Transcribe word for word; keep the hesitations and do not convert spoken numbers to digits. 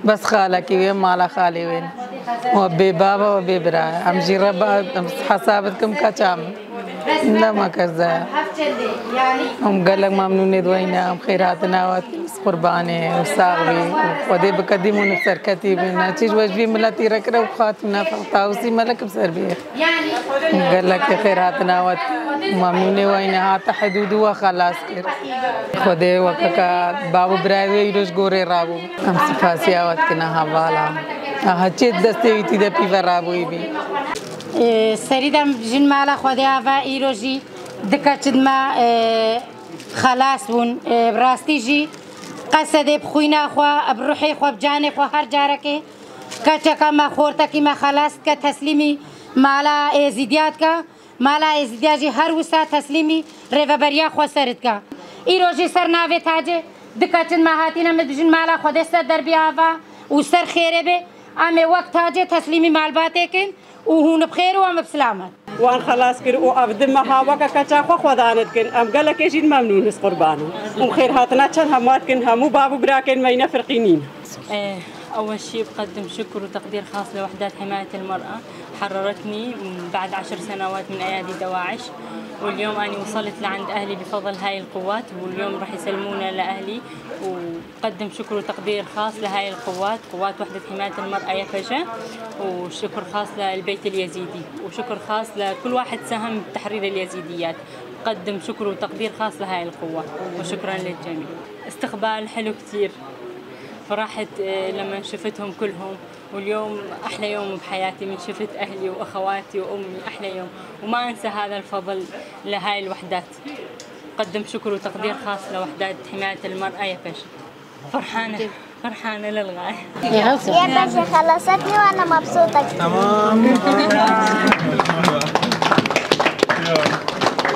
Bes xalekî wê, mala xalê wê. We bê baba, we bê bira. Em jî reba, em hesab dikim keça min. Nema kerze. Em gelek memnûnê di weyne, em xêr hatina we dikin, qurbanê û sax bî. Xwedê bi kedî mûn bi serketî bin. Çî ji we ji vî miletî re kire û xatî nefeq tawusî melek bi ser bî. Gelekî xêr hatina we dikin. Memnûnê weyne, hate hidûdû we xelas kir. Xwedê wekeka bav û birayê wê îro ji gorê rabû. Em spasiya we dikin a hevala. Aha çê destê wî tî de pî ve rabûyî bî. Ee, serî de jin mala Xwedê ava îro jî dikeçin me, ee, xelas bûn. Ee, bi rastî jî qesedê bi xwîna xwe, bi ruhê xwe, bi canê xwe her carekê keçeka me, xortekî me xelas dike, teslîmî mala Êzîdiya dike. Mala Êzîdiya jî her wisa teslîmî rêveberiya xweser dike. Îro jî ser navê tacê dikeçin me hatîne min dijin mala Xwedê ser derbî ava û ser xêrê bê. Em ê wek tacê teslîmî malbatê kin û hûn bi xêr û em bi silamet. Wan xelas kir û ev di meha weke keça xwe xwedane dikin. Em gelekê jî memnûn, ez qurban im. Û xêr hatina çend hema dikin, hemû bav û birakên me yî ne firqî nîn. إيه، أول شي بقدم شكر وتقدير خاص لوحدات حماية المرأة، حررتني بعد عشر سنوات من أيادي دواعش، واليوم أنا وصلت لعند أهلي بفضل هاي القوات، واليوم راح يسلمونا لأهلي. وبقدم شكر وتقدير خاص لهاي القوات، قوات وحدة حماية المرأة يفشة، وشكر خاص للبيت اليزيدي، وشكر خاص لكل واحد ساهم بتحرير اليزيديات. بقدم شكر وتقدير خاص لهاي القوة، وشكرا للجميع. استقبال حلو كتير، فرحت، آه، لما شفتهم كلهم، واليوم أحلى يوم بحياتي من شفت أهلي وأخواتي وأمي، أحلى يوم، وما أنسى هذا الفضل لهاي الوحدات. قدم شكر وتقدير خاص لوحدات حماية المرأة يا باشا. فرحانة، فرحانة للغاية. يا باشا خلصتني وأنا مبسوطة. تمام.